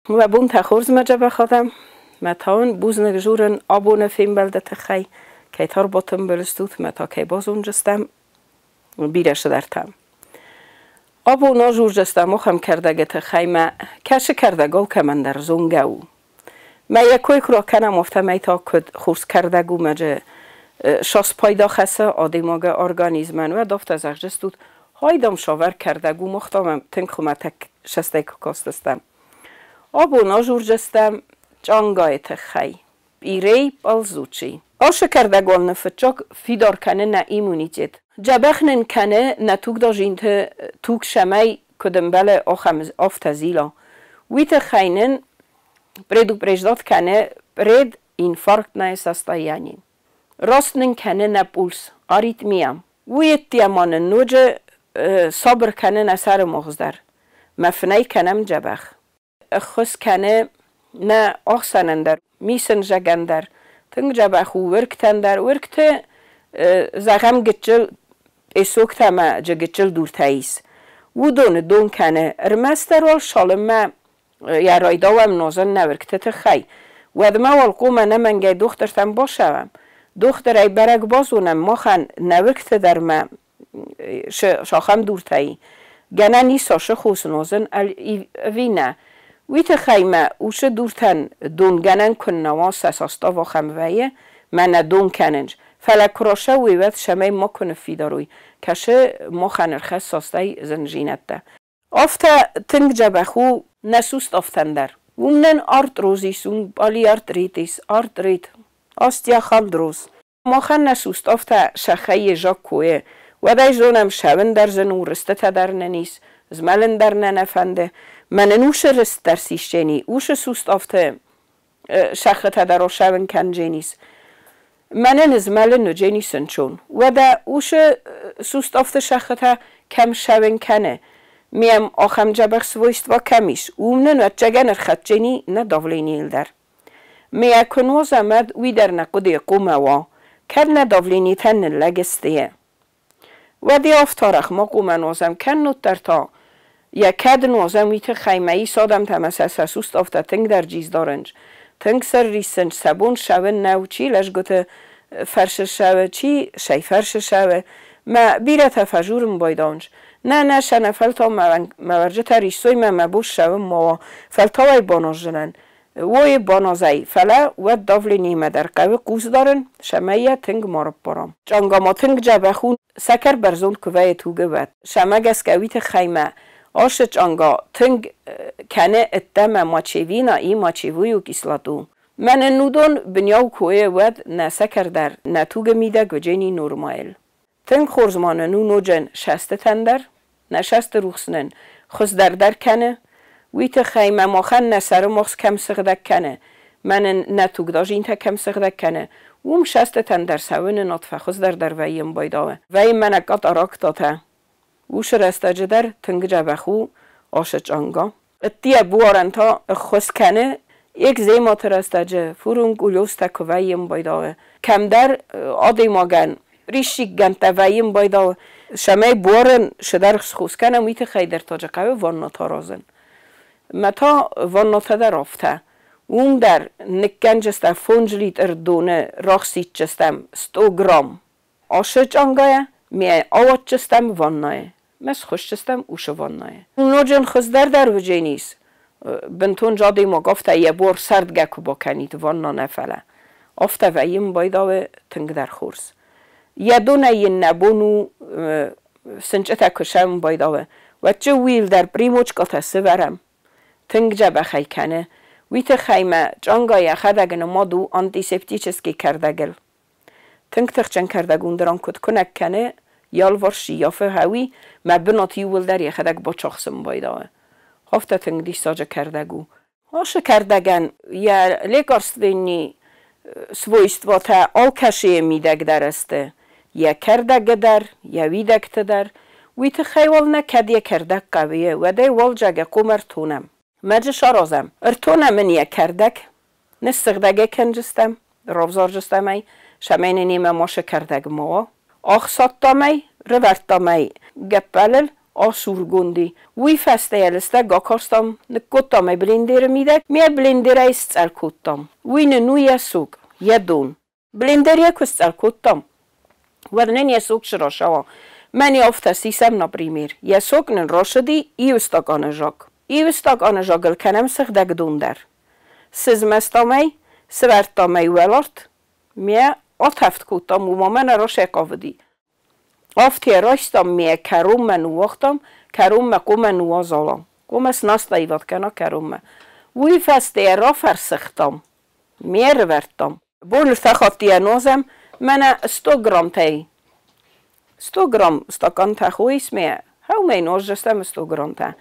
Уӕ бонтӕ хорз, мӕ дзӕбӕх адӕм! Мӕ та уын бузныг журын абоны фембӕлды тыххӕй, кӕй та ӕрбатымбыл стут мӕ та кӕй базондзыстӕм бирӕ цыдӕртӕ. Абон ажурдзыстӕм ахӕм кӕрдӕгы тыххӕй, мӕ кӕцы кӕрдӕг алкӕмӕн дӕр зонгӕ у. Мӕ йӕ кой куы ракӕнӕм, афтӕмӕй та куыд хорз кӕрдӕг у, мӕ дзы сас пайда хӕссы адӕймагы организмӕн, уӕд афтӕ зӕгъдзыстут, хайдам савӕр кӕрдӕг у, мах та мӕм тынг хуымӕтӕг сӕстӕй куы кастыстӕм. Абон ажурдзыстӕм Чъангайы тыххӕй. Пъирей ползучий. Ашы кӕрдӕгон нын фыццаг фидар кӕны нӕ иммунитет. Дзӕбӕх нын кӕны нӕ тугдадзинты туг цӕмӕй куыд ӕмбӕлы, ахӕм афтӕ зила. Уый тыххӕй нын предупреждать кӕны прединфарктное состояние. Раст нын кӕны нӕ пульс, аритмия. Уый ӕддейӕ ма нын ноджы сабыр кӕны нӕ сӕры магъз дӕр. Мӕ фынӕй кӕнӕм дзӕбӕх. Ӕххуыс кӕны нӕ ӕхсӕнӕн дӕр, мисынзӕгӕн дӕр. Тынг дзӕбӕх у уыргтӕн дӕр. Уыргты, зӕгъӕм, гыццыл пъесоктӕ ӕмӕ дзы гыццыл дуртӕ ис. Уыдоны дон кӕны. Ӕрмӕстдӕр уал цалынмӕ йӕ райдауӕм нозын нӕ уыргты тыххӕй, уӕдмӕ уал хъом ӕнӕмӕнгӕй дохтыртӕм бацӕуӕм. Дохтырӕй бӕрӕг базонӕм, махӕн нӕ уыргты дӕр ма сахӕм дуртӕ и. Гӕнӕн ис ашы хос нозын ӕви нӕ. Уый тыххӕй мӕ усы дуртӕн донгӕнӕн куыннӕ уа, сӕ состав ахӕм вӕййы, мӕнӕ дон кӕнынц. Фӕлӕ куы рацӕуой, уӕд цӕмӕй макуы ныффидар уой, кӕсы махӕн ӕрхӕсса стӕй зындзинӕдтӕ. Афтӕ тынг дзӕбӕх у нӕ суставтӕн дӕр. Уым нын артроз ис, уым полиартрит ис, артрит, остеохондроз. Махӕн нӕ суставтӕ сӕхӕй заккойы. Уӕд ӕй зонӕм, сӕвын дӕр зын у, рыстытӕ дӕр нын ис, змӕлын дӕр нӕ нӕ фӕнды. Мӕнӕн усы рыст дӕр сисджени, усы суставты сӕххытӕ дӕр осӕвын кӕндженис. Мӕнӕн змӕлын уыджени сынчон. Уӕдӕ усы суставты сӕххытӕ кӕм сӕвын кӕны, мем ахӕм дзӕбӕх свойства кӕм ис, уым нын ӕцӕгӕн ӕрхӕцджени нӕ давленийыл дӕр. Мӕ куы нозӕм, уӕд уый дӕр нӕ хъуыдыйы хъумӕ уа, кӕд нӕ давленитӕ ныллӕг сты. Уӕд йӕ афтӕ ма хъумӕ нозӕм, кӕннод дӕр та йӕ кӕд нозӕм, уый тыххӕй мӕ ис адӕмтӕ ӕмӕ сӕ сӕ суставтӕ тынгдӕр джиз дарынц, тынг сӕр риссынц, сӕ бон ссӕуын нӕу, чи лӕсгуыты фӕрсы ссӕуы, чи сӕй фӕрсы ссӕуы. Мӕ бирӕтӕ фӕжурын байдауынц. Нӕ, нӕ, сӕ нӕ фӕлтау мӕ уӕрджытӕ риссой мӕ мӕ бон ссӕуын ма уа, фӕлтау ӕй баноздзынӕн. Уойы банозай, фӕлӕ уӕд давлениимӕ дӕр хъӕуы хъус дарын, цӕмӕй йӕ тынг ма рыппарӕм. Чъанга ма тынг дзӕбӕх у, сӕкӕр бӕрзонд куы вӕййы тугы, уӕд. Сӕмӕ гӕсгӕ уый тыххӕй мӕ ашы чъанга тынг кӕны ӕддӕмӕ мочевина и мочевую кислоту. Мӕнӕн уыдон бынӕу куы уӕд нӕ сӕкӕр дӕр нӕ тугы мидӕг уыджени нормайыл. Тынг хорз ма нын у ноджы сӕстытӕн дӕр, нӕ сӕсты рухс нын хуыздӕр дӕр кӕны. Уый тыххӕй мӕ махӕн нӕ сӕры магъз кӕм сыгъдӕг кӕны, мӕнӕн нӕ тугдадзинтӕ кӕм сыгъдӕг кӕны, уым сӕстытӕн дӕр цӕуыны над фӕхуыздӕр дӕр вӕййын байдауы. Вӕййы мӕнӕ катарактатӕ. Уыцы рӕстӕджы дӕр тынг дзӕбӕх у ашы чъанга. Ӕддейӕ буарӕн та ӕххуыс кӕны экзематы рӕстӕджы, фурункулезтӕ куы вӕййын байдауы. Кӕмдӕр адӕймагӕн риссикгӕндтӕ вӕййын байдауы, цӕмӕй буарӕн цыдӕр схос кӕнӕм, уый тыххӕй дӕр та дзы хъӕуы ваннӕтӕ аразын. Мӕ та ваннӕтӕ дӕр афтӕ. Уым дӕр ныккӕнджыстӕм 5 литр доны рахсидджыстӕм 100 грамм. Ашы чъангайӕ ме ауадджыстӕм ваннӕйы. Мӕ схуысджыстӕм усы ваннӕйы. Ноджы хуыздӕр дӕр уыдженис. Бынтон адӕймаг афтӕ йӕ буар сӕрдгӕ куы бакӕнид ванна нӕ фӕлӕ. Афтӕ вӕййын байдауы тынгдӕр хорз. Йӕ донӕй йын нӕ бон у сынчъытӕ куы сӕвын байдауы, уӕд чы уыйыл дӕр примочкатӕ сывӕрӕм. Тынг дзӕбӕхӕй кӕны. Уый тыххӕй мӕ чъанга йӕхӕдӕг нымад у антисептический кӕрдӕгыл. Тынг тыхджын кӕрдӕг ундыран куыд куынӕг кӕны, йӕ алыварс сиййафы хӕуи, мӕ бынат иууылдӕр йӕхӕдӕг бацахсын байдауы. Афтӕ тынг диссаджы кӕрдӕг у. Ашы кӕрдӕгӕн йӕ лекарственный свойствотӕ алкӕшийы мидӕг дӕр сты. Йӕ кӕрдӕгы дӕр, йӕ уидӕгты дӕр. Уый тыххӕй уал нӕ кӕд йӕ кӕрдӕг хъӕуы, уӕд ӕй уалдзӕгы хъом ӕртонӕм. Мӕджы саразӕм. Ӕртонӕм ын йӕ кӕрдӕг, ныссыгъдӕг ӕй кӕнджыстӕм, равзарджыстӕм ӕй, цӕмӕй нын йемӕ машы кӕрдӕг ма уа. Ӕхсадтам ӕй, рывӕрдтам ӕй гӕппӕлыл. Асургонди. Уый фӕстӕ йӕ лыстӕг акарстам, ныккодтам ӕй блендеры мидӕг, ме блендерӕй сцъӕл кодтам. Уый нын у йӕ сок, йӕ дон. Блендер йӕ куы сцъӕл кодтам, уӕд нын йӕ сок срашауа. Мӕн афтӕ сисӕм, например. Йӕ сок нын рашыди иу стаканы заг. Иу стаканы загыл кӕнӕм сыгъдӕг дон дӕр. Сызмӕстам ӕй, сывӕрдтам ӕй уӕларт, ме атӕвд кодтам, уымӕ мӕнӕ расӕй хъавыди. Афтӕ райстам, ме кӕронмӕ ныууагътам, кӕронмӕ хъуамӕ ныууазала. Хъуамӕ снастаивад кӕна кӕронмӕ. Уый фӕстӕ йӕ рафӕрсыгътам, ме рывӕрдтам. Бон ӕртӕ хатты йӕ нуазӕм, мӕнӕ 100 граммтӕй. 100 грамм стакантӕ хойыс ме, хӕумӕй нуаздзыстӕм 100 граммтӕ.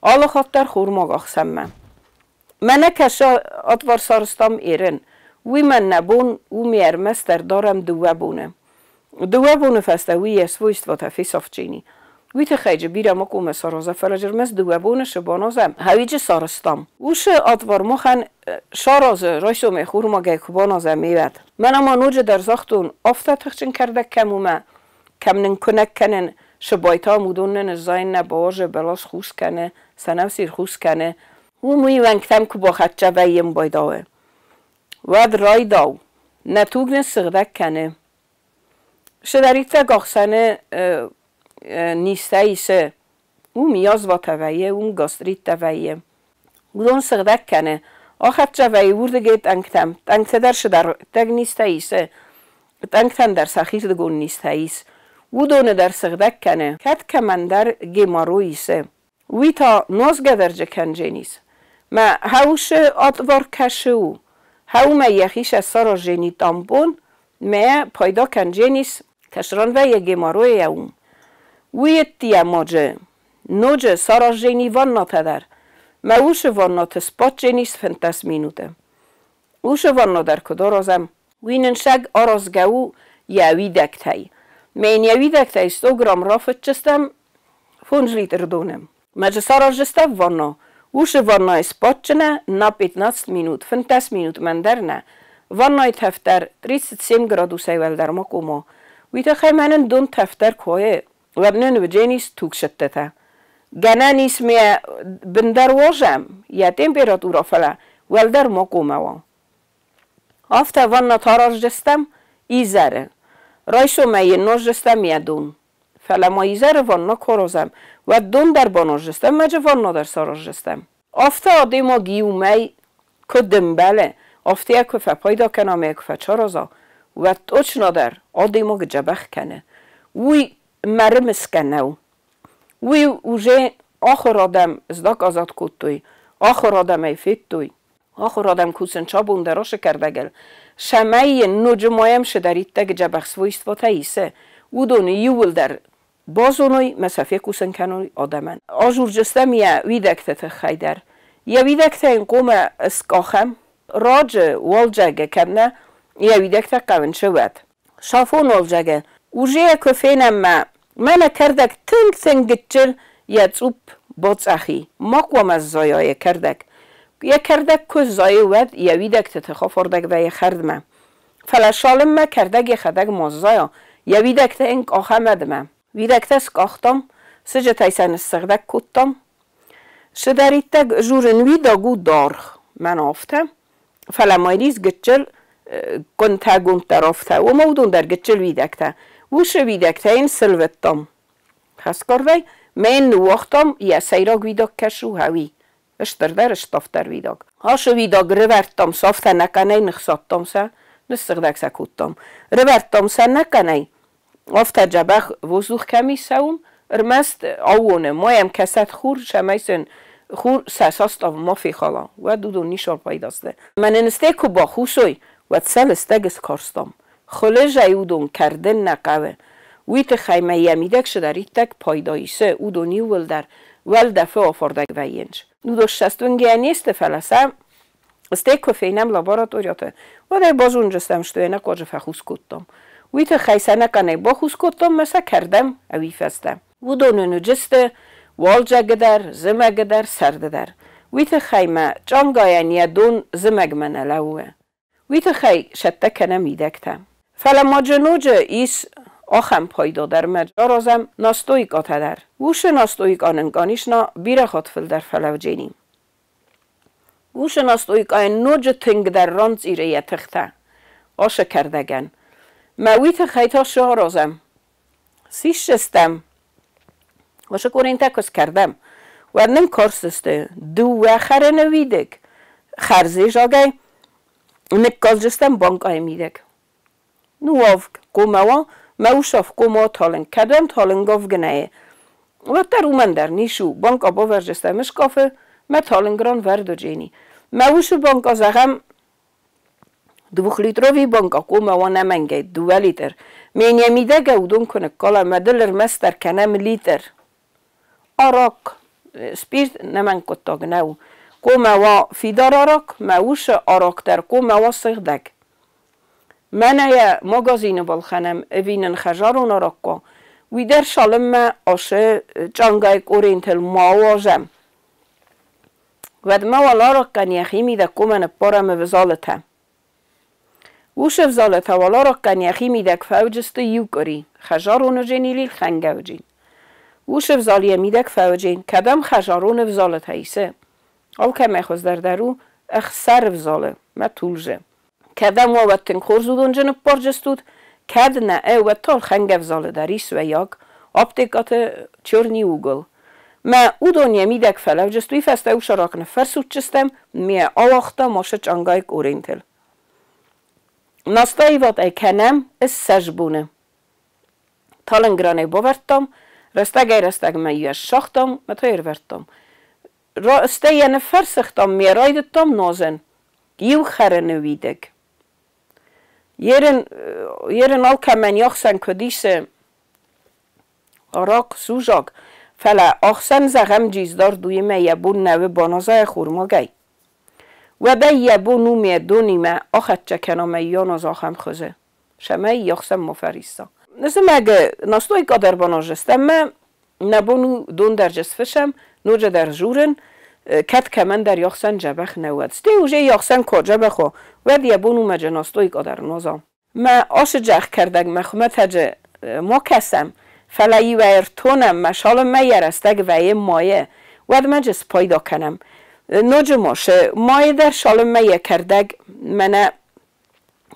Алы хатт дӕр хурмаг ахсӕнмӕ. Мӕнӕ кӕсы отвар сарызтам ерын. Уый мӕн нӕ бон у ме ӕрмӕстдӕр дарӕм 2 боны. 2 боны фӕстӕ уый йӕ свойствотӕ фесафджини. Уый тыххӕй джы бирӕ ма хъуамӕ сараза, фӕлӕ джы ӕрмӕст 2 боны шы баназӕм, хӕуиджы сарызтам. Уышы отвар махӕн саразы райсомӕй хурмагӕй куы баназӕм ивӕд. Мӕнӕ ма ноджыдӕр загътон, афтӕ тыхджын кӕрдӕг кӕм у мӕ, кӕм нын куынӕг кӕнын, шы байтам, уыдон нын сзайын нӕ бауарзы, бӕлас хус кӕны, сӕнӕфсир хус кӕны. Уым уый уӕнгтӕм куы бахӕццӕ вӕййӕм байдауы. Уӕд райдау, нӕ туг нын сыгъдӕг кӕны. Шыдӕриддӕр ӕхсӕны низтӕ исы, уым язватӕ вӕййы, уым гастриттӕ вӕййы. Уыдон сыгъдӕг кӕны. Ахӕццӕ вӕййы уырдыгӕй тъӕнгтӕм. Тъӕнгтӕ дӕр шыдӕриддӕг низтӕ исы. Тъӕнгтӕн дӕр сӕхирдыгон низтӕ ис. Уыдоны дӕр сыгъдӕг кӕны. Кӕд кӕмӕндӕр геморрой исы. Уый та нозгӕ дӕр джы кӕндженис. Мӕ хӕусы отвар кӕсы у. Хӕумӕ йӕхи сӕ саразжени тампон, мӕ пайда кӕндженис, кӕсран вӕййы геморройӕ уым. Уый ӕддийӕ маджы, ноджы саразжени ваннатӕ дӕр. Мӕ усы ваннаты сбаддженис 15 минуты. Усы ванна дӕр куыд аразӕм, уый нын сӕг аразгӕ у йӕ уидӕгтӕй. Мӕ йын йӕ уидӕгтӕй 100 грамм рафыцджыстӕм 5 литр доны. Мӕ джы саразджыстӕм ванна. Усы ваннайы сбадджынӕ на 15 минут, 15 минут мӕн дӕр нӕ. Ваннайы тӕф дӕр 37 градусӕй уӕлдӕр ма кома. Уый тыххӕй мӕнӕн дон тӕф дӕр куы уӕд нын уыдженис тугсӕттытӕ. Гӕнӕн ис ме бындӕр уозӕм, йӕ температура, фӕлӕ уӕлдӕр ма кома уа. Афтӕ ванна таразджыстӕм изӕры. Райсомӕй йын нозджыстӕм йӕ дон. Фӕлӕ ма изӕры ванна куы аразӕм, уӕд дон дӕр банозджыстӕм, мӕджы ванна дӕр саразджыстӕм. Афтӕ адӕймаг иу мӕй куыд ӕмбӕлы, афтӕ йӕ куы фӕпайда кӕна ӕмӕ йӕ куы фӕчараза, уӕд точно дӕр адӕймаг дзӕбӕх кӕны. Уый мӕрымысгӕ нӕу. Уый уже ахуыр адӕм сдоказать кодтой, ахуыр адӕмӕй федтой. Ахуыр адӕм кусын сабон дӕр ашы кӕрдӕгыл. Сӕмӕй йын ноджы ма йӕм шыдӕриддӕг дзӕбӕх свойствотӕ исы, уыдоны иууылдӕр базоной мӕ сӕ фехъусын кӕной адӕмӕн. Ажурджыстӕм йӕ уидӕгты тыххӕй дӕр. Йӕ уидӕгтӕ йын хъуамӕ скъахӕм. Раджы уалдзӕгы кӕд нӕ йӕ уидӕгтӕ хъӕуынчы уӕд. Сафон уалдзӕгы уже куы фенӕм мӕ мӕнӕ кӕрдӕг тынг-тынг гыццыл йӕ цъупп бацъӕхи. Ма хъуамӕ сзайа йӕ кӕрдӕг. Йӕ кӕрдӕг куы сзайы, уӕд йӕ уидӕгты тых афардӕг вӕййы хӕрдмӕ. Фӕлӕ цалынмӕ кӕрдӕг йӕхӕдӕг ма сзайа, йӕ уидӕгтӕ йын къахӕм ӕдмӕ. Уидӕгтӕ скъахтам, сыджытӕй сӕ ныссыгъдӕг кодтам. Шыдӕриддӕг журын уидаг у даргъ, мӕн афтӕ, фӕлӕ ма йын ис гыццыл къуынтӕгонд дӕр афтӕ, уымӕ уыдон дӕр гыццыл уидӕгтӕ. Уыцы уидӕгтӕ йын сылвыдтам хӕсгардӕй, мӕ йын ныууагътам, йӕ сӕйраг уидаг кӕс у, хӕуи. Стырдӕр, ставддӕр уидаг. Ашы уидаг рывӕрдтам сӕ афтӕ нӕхъӕнӕй, ныхсадтам сӕ, ныссыгъдӕг сӕ кодтам. Рывӕрдтам сӕ нӕхъӕнӕй, афтӕ дзӕбӕх воздух кӕм ис цӕуын, ӕрмӕст аууоны, ма йӕм кӕсӕд хур, цӕмӕй сын хур сӕ состав ма фехала, уӕд уыдон ницуал пайда сты. Мӕнӕ ныстӕ куы бахусой, уӕд сӕ лыстӕг скарстам. Хуылызӕй уыдон кӕрдын нӕ хъӕуы. Уый тыххӕй мӕ йӕ мидӕг цыдӕриддӕр пайда исы, уыдон иууылдӕр уӕлдӕфы афардӕг вӕййынц. Уыдон ссӕстуынгӕ не сты, фӕлӕ сӕ стӕй куы фенӕм лабораториаты, уӕд ӕй базондзыстӕм, что ӕнӕхъуаджы фӕхус кодтам. Уый тыххӕй сӕ ӕнӕхъӕнӕй бахус кодтам мӕ сӕ кӕрдӕм ӕви фӕстӕ. Уыдоны уыдысты уалдзӕгы дӕр, зымӕгы дӕр, сӕрды дӕр. Уый тыххӕй мӕ чъангайӕн йӕ дон зымӕгмӕ нӕ лӕууы. Уый тыххӕй сӕттӕ кӕнӕм уидӕгтӕ. Фӕлӕ ма ноджы ис Ахӕм пайда дӕр ма аразӕм настойкатӕ дӕр. Уышы настойка нын къанишна бирӕ хатт фылдӕр фӕлӕуджени. Уышы настойкайӕн ноджы тынгдӕр ранцъиры йӕ тыхтӕ ашы кӕрдӕгӕн. Мӕ уый тыххӕй та шы аразӕм? Сисдзыстӕм, уышы къоринтӕ куы скӕрдӕм, уӕд нын карсдзысты дыууӕ хӕрыны уидыг хӕрзизагӕй ныккалдзыстӕм банкъайы мидӕг. Ну авг хъуамӕ уа, мӕ ус авг хъуамӕ уа талынг. Кӕдӕм талынг авг нӕй, уӕддӕр уымӕн дӕр ницы у. Банкъа бавӕрдзыстӕм ыскъафы, мӕ талынг ран вӕрд уыджени. Мӕ усы банкъа, зӕгъӕм, двухлитровый банкъа хъуамӕ уа нӕмӕнгӕй 2 литр. Ме йӕ мидӕгӕй уыдон куы ныккалӕм, мӕ дыл ӕрмӕстдӕр кӕнӕм литр. Арахъхъ, спирт нӕмӕнг хъуыддаг нӕу. Хъуамӕ уа фидар арахъхъ, мӕ усы арахъхъ дӕр хъуамӕ уа сыгъдӕг. Мӕнӕ йӕ магазины балхӕнӕм ӕви нын хӕдзарон арахъхъ уа, уый дӕр цалынмӕ ацы чъангайы къорентыл ма уадзӕм, уӕдмӕ уал арахъхъӕн йӕхи мидӕг хъуамӕ ныппарӕм ӕвзалытӕ. Уыцы ӕвзалытӕ уал арахъхъӕн йӕхи мидӕг фӕуыдзысты иу къуыри, хӕдзарон уыджен или лхӕнгӕ уыджен. Уыцы ӕвзалы йӕ мидӕг фӕуыджен, кӕдӕм хӕдзарон ӕвзалытӕ исы. Алкӕмӕй хуыздӕр дӕр у ӕхсӕры ӕвзалы, мӕ тулдзы. Кӕдӕм уа, уӕд тынг хорз уыдонджы ныппарджыстут, кӕд нӕ, уӕд та ӕлхӕнгӕ ӕвзалы дӕр ис вӕййаг, аптекаты черный угол. Мӕ уыдон йӕ мидӕг фӕлӕуджысты, уый фӕстӕ усарахъ ныффӕрсудджыстӕм, ме ауагътам ашы чъангайы къорентыл. Настаиват ӕй кӕнӕм 20 боны. Талынг ранӕй бавӕрдтам, рӕстӕгӕй-рӕстӕгмӕ йӕ ссагътам, мӕ та йӕ ӕрывӕрдтам. Стӕй йӕ ныффӕрсыгътам, ме райдыдтам нуазын. Иу хӕрыны уидыг. Ерын алкӕмӕн йӕхсӕн куыд исы арахъ, сужаг, фӕлӕ ахсӕн зӕгъӕм джиздард уыимӕ йӕ бон нӕуы баназа хурмагӕй. Уӕдӕ йӕ бон у ме донимӕ ахӕццӕ кӕна мӕ йаназ ахӕм хуызы, цӕмӕй йӕхсӕн ма фӕрисса. Зымӕгы настойка дӕр баназыстӕм мӕ нӕ бон у дон дӕр сфысӕм, ноджы дӕр журын, кӕд кӕмӕндӕр йӕхсӕн дзӕбӕх нӕ уӕд. Стӕй уже йӕхсӕн куы дзӕбӕх уа, уӕд йӕ бон у мӕ настойка дӕр нуаза. Мӕ ашы джах кӕрдӕгмӕ хуымӕтӕджы ма кӕсӕм, фӕлӕ иу ӕртонӕм, мӕ цалынмӕ йӕ рӕстӕг вӕййы майы, уӕдмӕ джы спайда кӕнӕм. Ноджы ма шы майы дӕр цалынмӕ йӕ кӕрдӕг мӕнӕ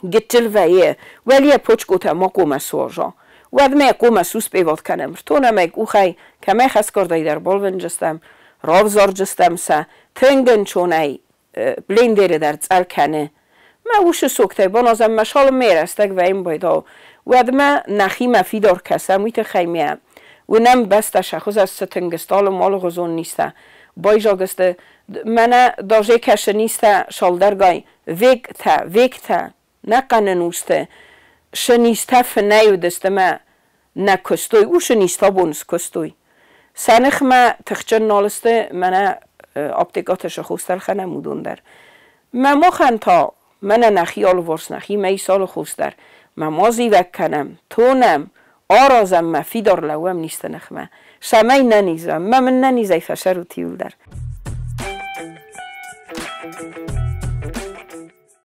гыццыл вӕййы, уӕд йӕ почкотӕ ма хъуамӕ суаза. Уӕдмӕ йӕ хъуамӕ суспеват кӕнӕм. Ртонӕм ӕй къухӕй, кӕмӕй хӕсгардӕй дӕр балвӕнджыстӕм, равзарджыстӕм сӕ, тынг ӕнцонӕй блендеры дӕр цъӕл кӕны. Мӕ уышы соктӕй баназӕм, мӕ цалынмӕ йӕ рӕстӕг вӕййын байдау, уӕдмӕ нӕхимӕ фидар кӕсӕм, уый тыххӕй мӕ уынӕм бӕстӕ сӕ цы тынг сты, алы алыгъуызон низтӕ байзаг сты. Мӕнӕ даже кӕсы низтӕ цалдӕргай вектӕ, вектӕ, нӕхъӕнын усты шы низтӕ фынӕй уыдысты мӕ нӕ куыстой, уышы низтӕ абон скуыстой. Сӕ ныхмӕ тыхджын нал сты мӕнӕ аптекаты шы хостӕ ӕлхӕнӕм, уыдон дӕр. Мӕ махӕн та мӕнӕ нӕхи алыварс нӕхимӕ ис алы хос дӕр. Мӕ ма зивӕг кӕнӕм, тонӕм, аразӕм мӕ фидар лӕууӕм низты ныхмӕ. Цӕмӕй нӕ низ уӕм, мӕ мын нӕ низӕй фӕсӕрут иуылдӕр.